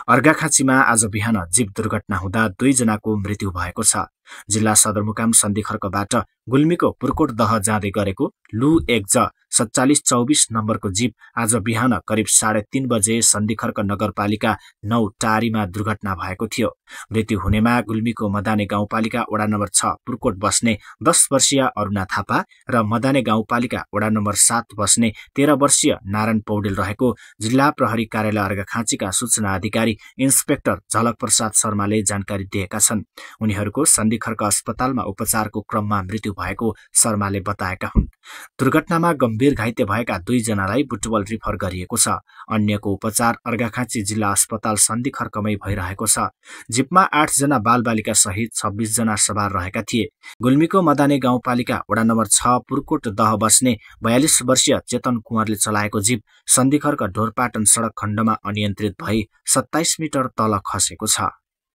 अर्घाखाँचीमा आज बिहान जीप दुर्घटना हुँदा 2 जनाको मृत्यु भएको छ। जिल्ला सदरमुकाम सन्धिखर्कबाट गुल्मीको पुर्कोट दह जाँदै गरेको लु एक्ज 4724 नम्बरको जीप आज बिहान करिब 3:30 बजे सन्धिखर्क नगरपालिका 9 टारीमा दुर्घटना भएको थियो। मृत्यु हुनेमा गुल्मीको मदाने गाउँपालिका वडा नम्बर 6 पुर्कोट बस्ने 10 वर्षीय अरुणा थापा र मदाने गाउँपालिका वडा नम्बर 7 बस्ने 13 वर्षीय नारायण पौडेल रहेको जिल्ला प्रहरी कार्यालय अर्घाखाँचीका सूचना अधिकारी इन्सपेक्टर झलक प्रसाद शर्माले जानकारी दिएका छन्। उनीहरूको सन्धिखर्क अस्पतालमा उपचारको क्रममा मृत्यु भएको शर्माले बताएका हुन्। दुर्घटनामा गम्भीर घाइते भएका 2 जनालाई बुटवल रिफर गरिएको छ। अन्यको उपचार अर्घाखाँची जिल्ला अस्पताल सन्धिखर्कमै भइरहेको छ। जीपमा 8 जना बालबालिका सहित 26 जना सवार रहेका थिए। गुल्मीको मदाने गाउँपालिका वडा नम्बर 6 पुर्कोट दह बस्ने 42 वर्षीय चेतन कुँवरले चलाएको जीप सन्धिखर्क ढोरपाटन सडक खण्डमा अनियन्त्रित भई 27 मिटर तल खसेको छ।